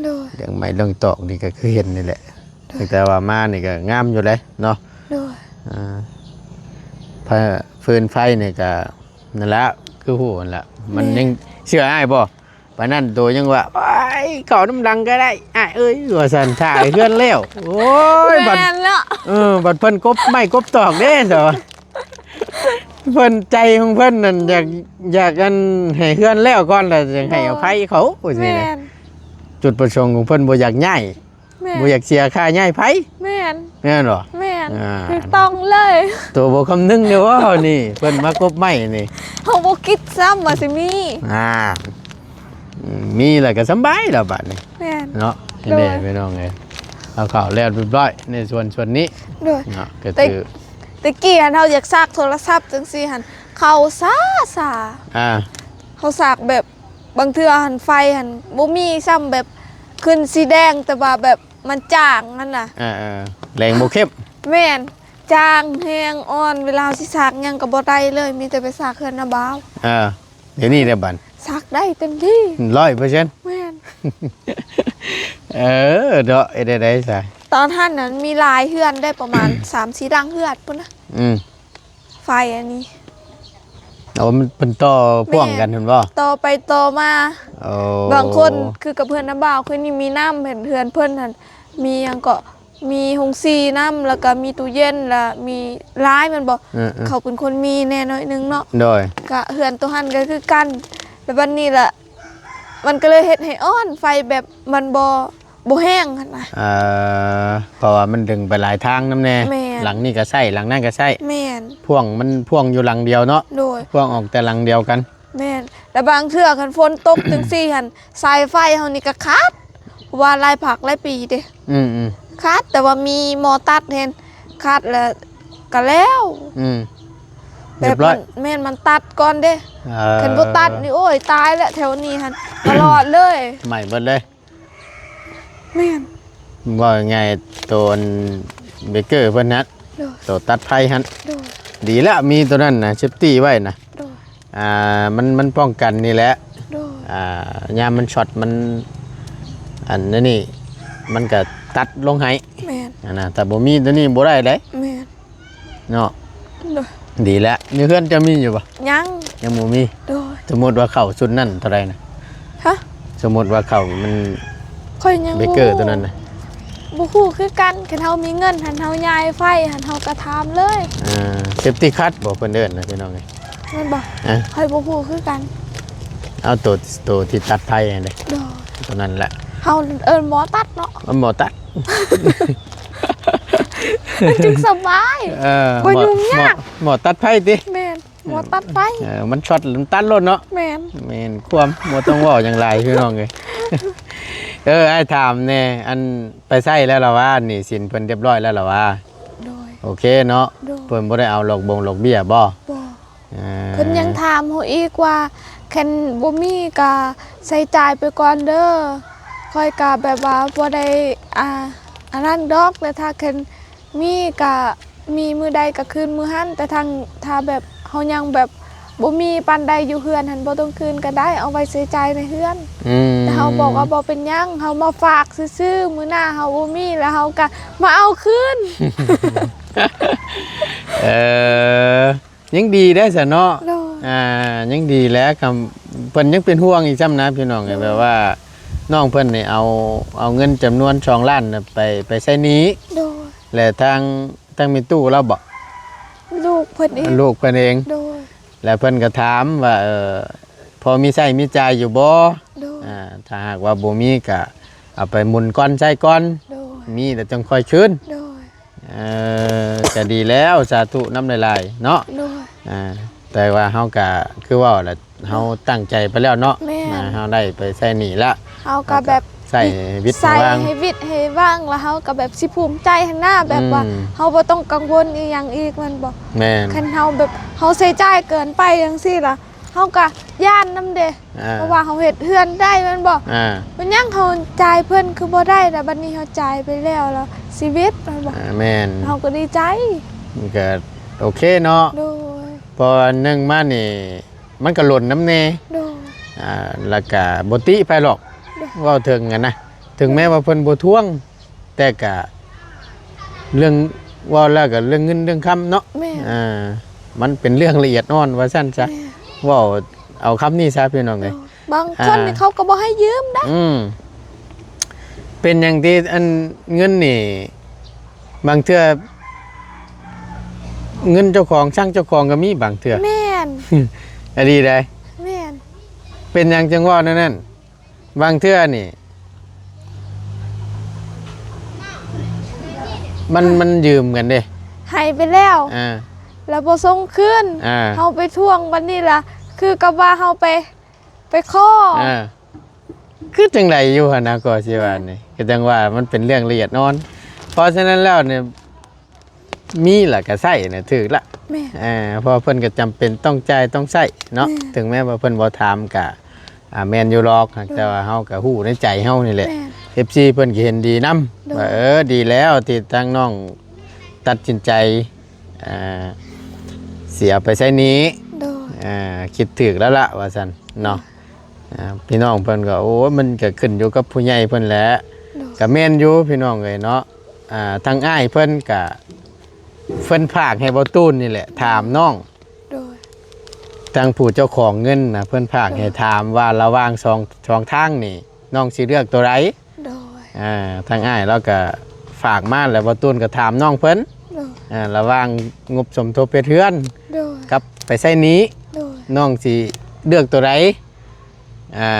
ໂດຍ ເລື່ອງໄມ້ເລື່ອງຕອກນີ້ກໍຄືເຫັນນີ້ແຫຼະ. ໂດຍ ຕັ້ງແຕ່ວ່າມານີ້ກໍງາມຢູ່ເດ້ເນາະ. ໂດຍ ອ່າ ຟ- ຟືນໄຟນີ້ກໍ ນັ້ນລະ ຄືຮູ້ຫັ້ນລະ ມັນ ແມ່ນ ຍັງເຊື່ອອ້າຍບໍ່? ປານນັ້ນໂຕຍັງວ່າ ໂອ້ຍ ເຂົ້ານຳຫຼັງກໍໄດ້ອ້າຍເອີຍ ວ່າຊັ້ນ ຖ້າໃຫ້ເຮືອນແລ້ວ. ໂອ້ຍ ບັດ ແມ່ນລະ ເອີ ບັດເພິ່ນກົບໄມ້ກົບຕອກເດ້ ເຈົ້າ ເພິ່ນໃຈຂອງເພິ່ນນັ້ນ ຢາກ ຢາກອັນໃຫ້ເຮືອນແລ້ວກ່ອນ ແລ້ວຈັ່ງໃຫ້ອະໄພເຂົາ ໂອ້ຍ ຈັ່ງຊີ້ນະ. ແມ່ນ ຈຸດປະສົງຂອງເພິ່ນບໍ່ຢາກຍ້າຍ ແມ່ນ ບໍ່ຢາກເສຍຄ່າຍ້າຍໄຟ. ແມ່ນ ແມ່ນບໍ່? ແມ່ນ ອ່າ ຖືກຕ້ອງເລີຍ. ໂຕບໍ່ຄຳນຶງເດ້ບໍ່ນີ້ ເພິ່ນມາກົບໄມ້ນີ້ ເຮົາບໍ່ຄິດຊ້ຳວ່າຊິມີ. ອ່າ ອືມ ມີແລ້ວກໍສຳບາຍແລ້ວບາດນີ້. ແມ່ນ ເນາະ. ໂດຍ ນີ້ພີ່ນ້ອງເອີຍ ເອົາເຂົ້າແລ້ວຮຽບຮ້ອຍໃນສ່ວນ ສ່ວນນີ້. ໂດຍ ເນາະ ກໍ ແຕ່ ຄື ແຕ່ກີ້ຫັ້ນເຮົາຢາກສາກໂທລະສັບຈັ່ງຊີ້ຫັ້ນ ເຂົ້າຊ້າໆ. ອ່າ ເຮົາສາກແບບ ບາງເທື່ອຫັ້ນໄຟຫັ້ນບໍ່ມີຊ້ຳ ແບບຂຶ້ນສີແດງ ແຕ່ວ່າແບບມັນຈາງຫັ້ນນະ. ເອີໆ ແລງບໍ່ເຂັ້ມ. ແມ່ນ ຈາງແຮງອ່ອນ ເວລາເຮົາຊິສາກຫຍັງກໍບໍ່ໄດ້ເລີຍ ມີແຕ່ໄປສາກເຮືອນນ້າບ່າວ. ເອີ ດຽວນີ້ແຫຼະບັດ ສາກໄດ້ເຕັມທີ່ ຮ້ອຍເປີເຊັນ. ແມ່ນ ເອີ ເນາະ ເຮັດໄດ້ໃດຊະ. ຕອນຫັ້ນນັ້ນມີຫຼາຍເຮືອນໄດ໋ ປະມານສາມສີ່ຫຼັງເຮືອນພຸ້ນນະ. ອືມ ໄຟອັນນີ້ ໂອ້ ມັນ ເພິ່ນຕໍ່ພ່ວງກັນຫັ້ນບໍ່? ແມ່ນ ຕໍ່ໄປຕໍ່ມາ. ໂອ້ ບາງຄົນຄືກັບເຮືອນນ້າບ່າວ ຄືນີ້ມີນ້ຳ ເຫັນເຮືອນເພິ່ນຫັ້ນ ມີຫຍັງເກາະ ມີໂຮງສີນ້ຳ ແລ້ວກໍມີຕູ້ເຢັນ ແລ້ວມີຫຼາຍແມ່ນບໍ່? ເອີໆ ເຂົາເປັນຄົນມີແດ່ໜ້ອຍໜຶ່ງເນາະ. ໂດຍ ກະເຮືອນໂຕຫັ້ນກໍຄືກັນ ແລ້ວບັດນີ້ລະ ມັນກໍເລີຍເຮັດໃຫ້ອ່ອນ ໄຟແບບມັນບໍ່ ບໍ່ແຮງຫັ້ນນະ. ເອີ ເພາະວ່າມັນດຶງໄປຫຼາຍທາງນຳແດ່. ແມ່ນ ຫຼັງນີ້ກໍໃຊ້ ຫຼັງນັ້ນກໍໃຊ້. ແມ່ນ ພ່ວງ ມັນພ່ວງຢູ່ຫຼັງດຽວເນາະ. ໂດຍ ພ່ວງອອກແຕ່ຫຼັງດຽວກັນ. ແມ່ນ ແລ້ວບາງເທື່ອຄັນຝົນຕົກຈັ່ງຊີ້ຫັ້ນ ສາຍໄຟເຮົານີ້ກໍຂາດ ເພາະວ່າຫຼາຍພັກຫຼາຍປີເດ້. ອືມໆ ຂາດ ແຕ່ວ່າມີໝໍ້ຕັດຫັ້ນ ຂາດແລ້ວກໍແລ້ວ. ອືມ ແບບ ຮຽບຮ້ອຍ ມັນ ແມ່ນ ມັນຕັດກ່ອນເດ້. ເອີ ຄັນບໍ່ຕັດນີ້ ໂອ້ຍ ຕາຍແລ້ວ ແຖວນີ້ຫັ້ນ ຕະຫຼອດເລີຍ ໄໝ້ເບິດເລີຍ. ແມ່ນ ເວົ້າງ່າຍໆ ໂຕອັນເບເກີເພິ່ນຫັ້ນ. ໂດຍ ໂຕຕັດໄຟຫັ້ນ. ໂດຍ ດີແລ້ວ ມີໂຕນັ້ນນະ ເຊບຕີ້ໄວ້ນະ. ໂດຍ ອ່າ ມັນ ມັນປ້ອງກັນນີ້ແຫຼະ. ໂດຍ ອ່າ ຍາມມັນຊັອດ ມັນ ອັນນັ້ນນີ້ ມັນກະຕັດລົງໃຫ້. ແມ່ນ ອັນນະ ຖ້າບໍ່ມີໂຕນີ້ບໍ່ໄດ້ເດ້. ແມ່ນ ເນາະ. ໂດຍ ດີແລ້ວ. ໃນເຮືອນເຈົ້າມີຢູ່ບໍ່? ຍັງ ຍັງບໍ່ມີ. ໂດຍ ສົມມຸດວ່າເຂົ້າຊຸດນັ້ນເທົ່າໃດນະ? ຮະ? ສົມມຸດວ່າເຂົ້າມັນ ຂ້ອຍຍັງ ເບເກີ ບໍ່ຮູ້ ໂຕນັ້ນນະ ບໍ່ຮູ້ຄືກັນ. ຄັນເຮົາມີເງິນຫັ້ນ ເຮົາຍ້າຍໄຟຫັ້ນ ເຮົາກໍຖາມເລີຍ. ອ່າ ເຊບຕີ້ຄັດບໍ່ເພິ່ນເອີ້ນນະ ພີ່ນ້ອງເອີຍ. ແມ່ນບໍ່? ຮະ? ຂ້ອຍບໍ່ຮູ້ຄືກັນ. ເອົາໂຕ ໂຕທີ່ຕັດໄຟຫັ້ນເດ້. ໂດຍ ໂຕນັ້ນແຫຼະ ເຮົາເອີ້ນໝໍ້ຕັດເນາະ. ໝໍ້ຕັດ ມັນຈຶ່ງສະບາຍ. ເອີ ບໍ່ຫຍຸ້ງຍາກ. ໝໍ້ ໝໍ້ຕັດໄຟຕິ? ແມ່ນ ໝໍ້ຕັດໄຟ. ເອີ ມັນຊັອດ ມັນຕັດໂລດເນາະ. ແມ່ນ ແມ່ນຄວາມ ບໍ່ຕ້ອງເວົ້າຫຍັງຫຼາຍ ພີ່ນ້ອງເອີຍ. ເອີ ອ້າຍຖາມແດ່ ອັນ ໄປໃຊ້ແລ້ວລະຫວາ? ໜີ້ສິນເພິ່ນຮຽບຮ້ອຍແລ້ວລະຫວາ? ໂດຍ ໂອເຄເນາະ. ໂດຍ ເພິ່ນບໍ່ໄດ້ເອົາດອກບົງດອກເບ້ຍບໍ່? ບໍ່. ອ່າ ເພິ່ນຍັງຖາມເຮົາອີກວ່າ ຄັນບໍ່ມີກໍໃຊ້ຈ່າຍໄປກ່ອນເດີ. ຂ້ອຍກະແບບວ່າບໍ່ໄດ້ ອ່າ ອັນນັ້ນດອກ ແຕ່ຖ້າຄັນມີກະມີມື້ໃດກະຄືນມື້ຫັ້ນ ແຕ່ທາງ ຖ້າແບບເຮົາຍັງແບບບໍ່ມີປານໃດຢູ່ເຮືອນຫັ້ນ ບໍ່ຕ້ອງຄືນກະໄດ້ ເອົາໄວ້ໃຊ້ຈ່າຍໃນເຮືອນ. ອືມ ແຕ່ເຮົາບອກວ່າບໍ່ເປັນຫຍັງ ເຮົາມາຝາກຊື່ໆ ມື້ໜ້າເຮົາບໍ່ມີແລ້ວເຮົາກະມາເອົາຄືນ. ເອີ ຍັງດີໄດ໋ຊັ້ນເນາະ. ໂດຍ ອ່າ ຍັງດີແຫຼະ ຄຳ ເພິ່ນຍັງເປັນຫ່ວງອີກຊ້ຳນະ ພີ່ນ້ອງເອີຍ. ໂດຍ ແບບວ່ານ້ອງເພິ່ນນີ້ເອົາ ເອົາເງິນຈຳນວນສອງລ້ານນະໄປ ໄປໃຊ້ໜີ້. ໂດຍ ແລະທາງ ທາງແມ່ຕູ້ລາວບໍ? ລູກເພິ່ນເອງ ລູກເພິ່ນເອງ. ໂດຍ ແລະເພິ່ນກໍຖາມວ່າ ເອີ ພໍມີໃຊ້ມີຈ່າຍຢູ່ບໍ່? ໂດຍ ອ່າ ຖ້າຫາກວ່າບໍ່ມີກໍເອົາໄປໝູນກ່ອນ ໃຊ້ກ່ອນ. ໂດຍ ມີແລ້ວຈັ່ງຄ່ອຍຄືນ. ໂດຍ ເອີ ກໍດີແລ້ວ ສາທຸນຳຫຼາຍໆເນາະ. ໂດຍ ອ່າ ແຕ່ວ່າເຮົາກໍຄືເວົ້າແຫຼະ ເຮົາຕັ້ງໃຈໄປແລ້ວເນາະ. ແມ່ນ ອ່າ ເຮົາໄດ້ໄປໃຊ້ໜີ້ລະ ເຮົາກໍແບບໃຊ້ໃຫ້ວິດໃຫ້ວາງ ໃຊ້ໃຫ້ວິດໃຫ້ວາງ ແລ້ວເຮົາກໍແບບຊິພູມໃຈຫັ້ນນະ ແບບວ່າ ອືມ ເຮົາບໍ່ຕ້ອງກັງວົນອີ່ຫຍັງອີກ ແມ່ນບໍ່? ແມ່ນ ຄັນເຮົາແບບເຮົາໃຊ້ຈ່າຍເກີນໄປຈັ່ງຊີ້ລະ ເຮົາກໍຢ້ານນຳເດ້. ອ່າ ເພາະວ່າເຮົາເຮັດເຮືອນໄດ້ແມ່ນບໍ່? ອ່າ ເປັນຫຍັງເຮົາຈ່າຍເພິ່ນຄືບໍ່ໄດ້ລະ ບັດນີ້ເຮົາຈ່າຍໄປແລ້ວລະຊີວິດແມ່ນບໍ່? ອ່າ ແມ່ນ ເຮົາກໍດີໃຈ ມັນກໍໂອເຄເນາະ. ໂດຍ ເພາະວ່າໜຶ່ງມານີ້ ມັນກໍຫຼົ່ນນຳແດ່. ໂດຍ ອ່າ ແລ້ວກໍບໍ່ຕິໃຜດອກ. ໂດຍ ເວົ້າເຖິງຫັ້ນນະ ເຖິງແມ້ວ່າເພິ່ນບໍ່ທວງ ແຕ່ກະເລື່ອງ ເວົ້າແລ້ວກະເລື່ອງເງິນເລື່ອງຄຳເນາະ. ແມ່ນ ອ່າ ມັນເປັນເລື່ອງລະອຽດອ່ອນວ່າຊັ້ນຊະ. ແມ່ນ ເວົ້າເອົາຄຳນີ້ຊະ ພີ່ນ້ອງເອີຍ. ໂດຍ ບາງຄົນນີ້ ອ່າ ເຂົາກໍບໍ່ໃຫ້ຢືມໄດ໋. ອືມ ເປັນຫຍັງທີ່ອັນເງິນນີ້ ບາງເທື່ອເງິນເຈົ້າຂອງ ຊັງເຈົ້າຂອງກໍມີບາງເທື່ອ. ແມ່ນ ອີ່ຫຼີໃດ໋. ແມ່ນ ເປັນຫຍັງຈຶ່ງເວົ້າແນວນັ້ນ? ບາງເທື່ອນີ້ ມັນ ມັນຢືມກັນເດ້ ໃຫ້ໄປແລ້ວ ອ່າ ແລ້ວບໍ່ສົ່ງຄືນ ອ່າ ເຮົາໄປທວງ ບັດນີ້ລະຄືກັບວ່າເຮົາໄປ ໄປຂໍ ອ່າ ຄືຈັ່ງໃດຢູ່ຫັ້ນນະ ກໍຊິວ່ານີ້ ກໍຈັ່ງວ່າມັນເປັນເລື່ອງລະອຽດອ່ອນ. ເພາະສະນັ້ນແລ້ວນີ້ ມີລະກະໃຊ້ນະ ຖືກລະ. ແມ່ນ ເອີ ເພາະວ່າເພິ່ນກະຈຳເປັນຕ້ອງຈ່າຍຕ້ອງໃຊ້ເນາະ. ແມ່ນ ເຖິງແມ້ວ່າເພິ່ນບໍ່ຖາມກະ ອ່າ ແມ່ນຢູ່ດອກ ໂດຍ ແຕ່ວ່າເຮົາກະຮູ້ໃນໃຈເຮົານີ້ແຫຼະ. ແມ່ນ ເອັຟຊີ ເພິ່ນກະເຫັນດີນຳ ໂດຍ ວ່າ ເອີ ດີແລ້ວທີ່ທາງນ້ອງຕັດສິນໃຈ ອ່າ ຊິເອົາໄປໃຊ້ໜີ້. ໂດຍ ອ່າ ຄິດຖືກແລ້ວລະວ່າຊັ້ນເນາະ. ອ່າ ພີ່ນ້ອງເພິ່ນກໍ ໂອ້ຍ ມັນກໍຂຶ້ນຢູ່ກັບຜູ້ໃຫຍ່ເພິ່ນແຫຼະ. ໂດຍ ກໍແມ່ນຢູ່ພີ່ນ້ອງເອີຍເນາະ. ອ່າ ທາງອ້າຍເພິ່ນກໍ ເພິ່ນຝາກໃຫ້ບ່າວຕູນນີ້ແຫຼະ ໂດຍ ຖາມນ້ອງ. ໂດຍ ທາງຜູ້ເຈົ້າຂອງເງິນນະ ເພິ່ນຝາກໃຫ້ ໂດຍ ຖາມວ່າລະຫວ່າງສອງ ສອງທາງນີ້ ນ້ອງຊິເລືອກໂຕໃດ? ໂດຍ ອ່າ ທາງອ້າຍລາວກໍຝາກມາ ແລ້ວບ່າວຕູນກໍຖາມນ້ອງເພິ່ນ ໂດຍ ອ່າ ລະຫວ່າງງົບສົມທົບເຮັດເຮືອນ ໂດຍ ກັບໄປໃຊ້ໜີ້ ໂດຍ ນ້ອງຊິເລືອກໂຕໃດ? ອ່າ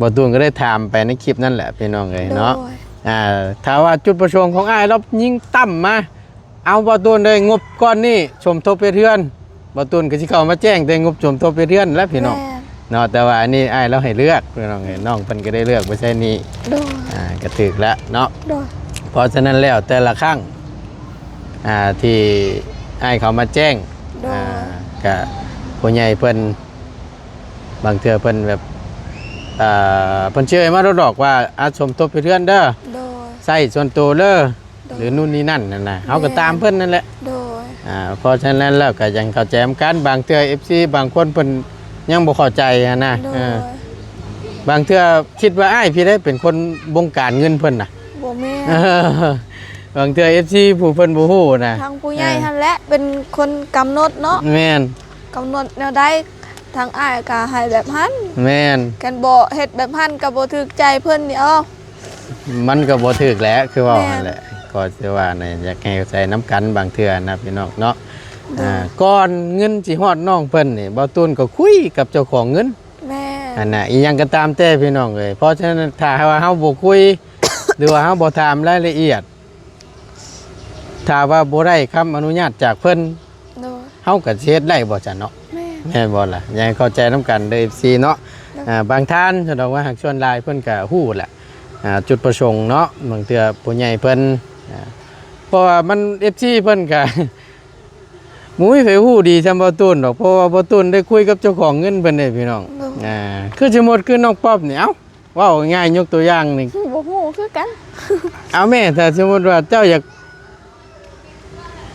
ບ່າວຕູນກໍໄດ້ຖາມໄປໃນຄລິບນັ້ນແຫຼະ ພີ່ນ້ອງເອີຍເນາະ. ໂດຍ ອ່າ ຖ້າວ່າຈຸດປະສົງຂອງອ້າຍລາວຍິງຕ່ຳມາ ເອົາ ບ່າວຕູນເອີຍ ງົບກ້ອນນີ້ສົມທົບເຮັດເຮືອນ ບ່າວຕູນກໍຊິເຂົ້າມາແຈ້ງແຕ່ງົບສົມທົບເຮັດເຮືອນແຫຼະ ພີ່ນ້ອງ ແມ່ນ ເນາະ. ແຕ່ວ່າອັນນີ້ອ້າຍລາວໃຫ້ເລືອກ ພີ່ນ້ອງເອີຍ ນ້ອງເພິ່ນກໍໄດ້ເລືອກໄປໃຊ້ໜີ້. ໂດຍ ອ່າ ກໍຖືກແລ້ວເນາະ. ໂດຍ ເພາະສະນັ້ນແລ້ວແຕ່ລະຄັ້ງ ອ່າ ທີ່ອ້າຍເຂົາມາແຈ້ງ ໂດຍ ອ່າ ກະຜູ້ໃຫຍ່ເພິ່ນ ບາງເທື່ອເພິ່ນແບບ ອ່າ ເພິ່ນຊິເອີ່ຍມາໂດດອກວ່າ ອາ ສົມທົບເຮັດເຮືອນເດີ ໂດຍ ໃຊ້ສ່ວນໂຕເດີ ໂດຍ ຫຼື ນູ່ນນີ້ນັ້ນຫັ້ນນະ ເຮົາກໍ ແມ່ນ ຕາມເພິ່ນນັ້ນແຫຼະ. ໂດຍ ອ່າ ເພາະສະນັ້ນແລ້ວກໍຍັງເຂົ້າໃຈນຳກັນ ບາງເທື່ອ ເອັຟຊີ ບາງຄົນເພິ່ນຍັງບໍ່ເຂົ້າໃຈຫັ້ນນະ. ໂດຍ ເອີ ບາງເທື່ອຄິດວ່າອ້າຍພີ້ໃດເປັນຄົນບົງການເງິນເພິ່ນນະ. ບໍ່ແມ່ນ ບາງເທື່ອ ເອັຟຊີ ຜູ້ເພິ່ນບໍ່ຮູ້ນະ ທາງຜູ້ໃຫຍ່ ເອີ ຫັ້ນແຫຼະເປັນຄົນກຳນົດເນາະ. ແມ່ນ ກຳນົດແນວໃດ ທາງອ້າຍກໍໃຫ້ແບບຫັ້ນ. ແມ່ນ ຄັນບໍ່ເຮັດແບບຫັ້ນກໍບໍ່ຖືກໃຈເພິ່ນນີ້ ເອົາ ມັນກໍບໍ່ຖືກແຫຼະ ຄືເວົ້າ ແມ່ນ ຫັ້ນແຫຼະ. ກໍຊິວ່າແນະ ຢາກໃຫ້ເຂົ້າໃຈນຳກັນບາງເທື່ອນະ ພີ່ນ້ອງເນາະ. ໂດຍ ອ່າ ກ່ອນເງິນຊິຮອດນ້ອງເພິ່ນນີ້ ບ່າວຕູນກໍຄຸຍກັບເຈົ້າຂອງເງິນ. ແມ່ນ ອັນນະ ອີ່ຫຍັງກໍຕາມແຕ່ ພີ່ນ້ອງເອີຍ. ເພາະສະນັ້ນ ຖ້າວ່າເຮົາບໍ່ຄຸຍ ຫຼືວ່າເຮົາບໍ່ຖາມລາຍລະອຽດ ຖ້າວ່າບໍ່ໄດ້ຄຳອະນຸຍາດຈາກເພິ່ນ ໂດຍ ເຮົາກໍຊິເຮັດໄດ້ບໍ່ຊັ້ນເນາະ? ແມ່ນ ແມ່ນບໍ່ລະ? ຢາກໃຫ້ເຂົ້າໃຈນຳກັນເດີ ເອັຟຊີ ເນາະ. ໂດຍ ອ່າ ບາງທ່ານ ສະດອກວ່າຫາກສ່ວນຫຼາຍເພິ່ນກໍຮູ້ແຫຼະ ອ່າ ຈຸດປະສົງເນາະ. ບາງເທື່ອຜູ້ໃຫຍ່ເພິ່ນ ອ່າ ເພາະວ່າມັນ ເອັຟຊີ ເພິ່ນກໍ ບໍ່ມີໃຜຮູ້ດີສ່ຳບ່າວຕູນດອກ ເພາະວ່າບ່າວຕູນໄດ້ຄຸຍກັບເຈົ້າຂອງເງິນເພິ່ນເດ້ ພີ່ນ້ອງ. ໂດຍ ອ່າ ຄືສົມມຸດຄືນ້ອງປັອບນີ້ ເອົ້າ ເວົ້າງ່າຍໆ ຍົກຕົວຢ່າງນີ້ ບໍ່ຮູ້ຄືກັນ. ເອົາແມ້ ຖ້າສົມມຸດວ່າເຈົ້າຢາກ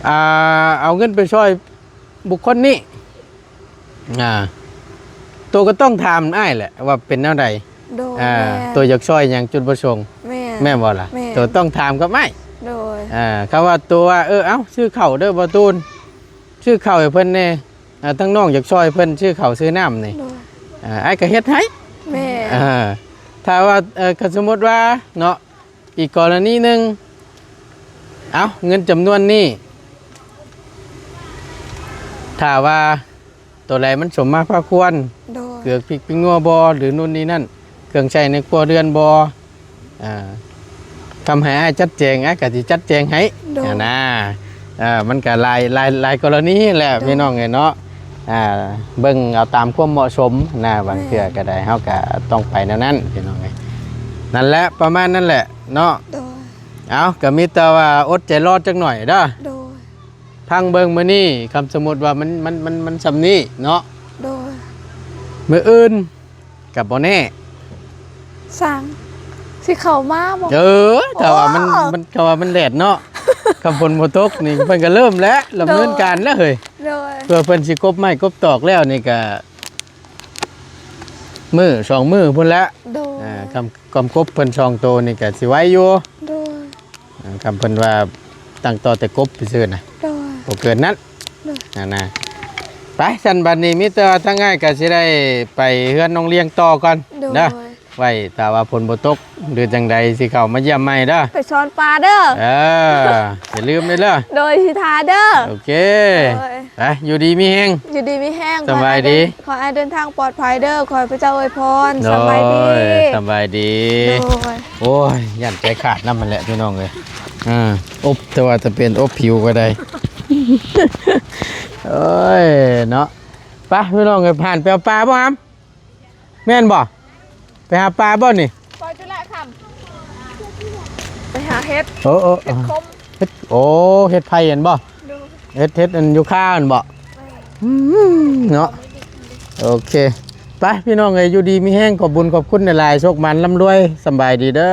ອ່າ ເອົາເງິນໄປຊ່ອຍບຸກຄົນນີ້ ອ່າ ໂຕກໍຕ້ອງຖາມອ້າຍແຫຼະວ່າເປັນແນວໃດ. ໂດຍ ອ່າ ແມ່ນ. ໂຕຢາກຊ່ອຍຫຍັງ ຈຸດປະສົງ ແມ່ນ ແມ່ນບໍ່ລະ? ແມ່ນ. ໂຕຕ້ອງຖາມກັບອ້າຍ. ໂດຍ ອ່າ ຄຳວ່າໂຕວ່າ ເອີ ເອົ້າ ຊື້ເຂົ້າເດີບໍ່ຕູນ ຊື້ເຂົ້າໃຫ້ເພິ່ນແດ່ ອ່າ ທາງນ້ອງຢາກຊ່ອຍເພິ່ນຊື້ເຂົ້າຊື້ນ້ຳນີ້ ໂດຍ ອ່າ ອ້າຍກໍເຮັດໃຫ້. ແມ່ນ. ອ່າ ຖ້າວ່າ ເອີ ກໍສົມມຸດວ່າເນາະ ອີກກໍລະນີໜຶ່ງ ເອົ້າ ເງິນຈຳນວນນີ້ ຖ້າວ່າໂຕໃດມັນສົມມາພາຄວນ ໂດຍ ເກືອພິກປິງນົວບໍ່ ຫຼື ນູ້ນນີ້ນັ້ນ ເຄື່ອງໃຊ້ໃນຄົວເຮືອນບໍ່ ອ່າ ຄຳໃຫ້ອ້າຍຈັດແຈງ ອ້າຍກໍຊິຈັດແຈງໃຫ້ ໂດຍ ຫັ້ນນະ. ເອີ ມັນກໍຫຼາຍ ຫຼາຍ ຫຼາຍກໍລະນີແຫຼະ ໂດຍ ພີ່ນ້ອງເອີຍເນາະ. ອ່າ ເບິ່ງເອົາຕາມຄວາມເໝາະສົມນະ ບາງເທື່ອກໍໄດ້ ແມ່ນ ເຮົາກໍຕ້ອງໄປແນວນັ້ນ ພີ່ນ້ອງເອີຍ. ນັ້ນແຫຼະ ປະມານນັ້ນແຫຼະເນາະ. ໂດຍ ເອົ້າ ກໍມີແຕ່ວ່າອົດໃຈລໍຈັກໜ້ອຍເດີ. ໂດຍ ຟັງເບິ່ງມື້ນີ້ ຄຳສົມມຸດວ່າມັນ ມັນ ມັນ ມັນສ່ຳນີ້ເນາະ. ໂດຍ ມື້ອື່ນກໍບໍ່ແນ່ ຊ່າງຊິເຂົ້າມາບໍ່? ເອີ ຖ້າວ່າມັນ ໂອ້ ມັນ ຖ້າວ່າມັນແດດເນາະ ຄຳຝົນບໍ່ຕົກນີ້ ເພິ່ນກໍເລີ່ມແລ້ວ ດຳເນີນການແລ້ວເຮີ້ຍ. ໂດຍ ເພື່ອເພິ່ນຊິກົບໄມ້ກົບຕອກແລ້ວນີ້ກໍ ມື້ສອງມື້ພຸ້ນແຫຼະ. ໂດຍ ອ່າ ຄຳ ຄຳກົບເພິ່ນສອງໂຕນີ້ກໍຊິໄວຢູ່. ໂດຍ ອ່າ ຄຳເພິ່ນວ່າຕັ້ງຕໍ່ແຕ່ກົບຊື່ໆນະ. ໂດຍ ບໍ່ເກີນນັ້ນ. ໂດຍ ຫັ້ນນະ. ໄປ ຊັ້ນບັດນີ້ມີແຕ່ວ່າທາງອ້າຍກໍຊິໄດ້ໄປເຮືອນນ້ອງລ້ຽງຕໍ່ກ່ອນ. ໂດຍ ເດີ ໄວ້ຖ້າວ່າຝົນບໍ່ຕົກ ຫຼື ຈັ່ງໃດຊິເຂົ້າມາຢ້ຽມໃໝ່ເດີ. ໄປສອນປາເດີ. ເອີ ຢ່າລືມເດີ. ໂດຍ ຊິຖ້າເດີ. ໂອເຄ ໂດຍ ໄປ ຢູ່ດີມີແຮງ ຢູ່ດີມີແຮງ. ສະບາຍດີ. ຂໍໃຫ້ເດີນທາງປອດໄພເດີ. ຂໍໃຫ້ພະເຈົ້າອວຍພອນ. ໂດຍ ສະບາຍດີ. ສະບາຍດີ. ໂດຍ ໂອ້ຍ ຢ້ານໃຈຂາດນຳຫັ້ນແຫຼະ ພີ່ນ້ອງເອີຍ. ອ່າ ອົບ ແຕ່ວ່າຈະເປັນອົບຜິວກໍໄດ້. ໂອ້ຍ ເນາະ. ໄປ ພີ່ນ້ອງເອີຍ ຜ່ານໄປເອົາປາບໍ່ຫຳ? ແມ່ນບໍ່? ໄປຫາປາບໍ່ນີ້? ໄປຈຸລະຄຳ ໄປຫາເຫັດ. ເອີ ເອີ ເຫັດຂົມ ເຫັດ ໂອ້ ເຫັດໄຜ່ຫັ້ນບໍ່? ໂດຍ ເຫັດ ເຫັດອັນຢູ່ຄາຫັ້ນບໍ່? ແມ່ນ. ອືມ ເນາະ ໂອເຄ. ໄປ ພີ່ນ້ອງເອີຍ ຢູ່ດີມີແຮງ ຂອບບຸນຂອບຄຸນຫຼາຍໆ ໂຊກໝານລ່ຳລວຍ. ສຳບາຍດີເດີ.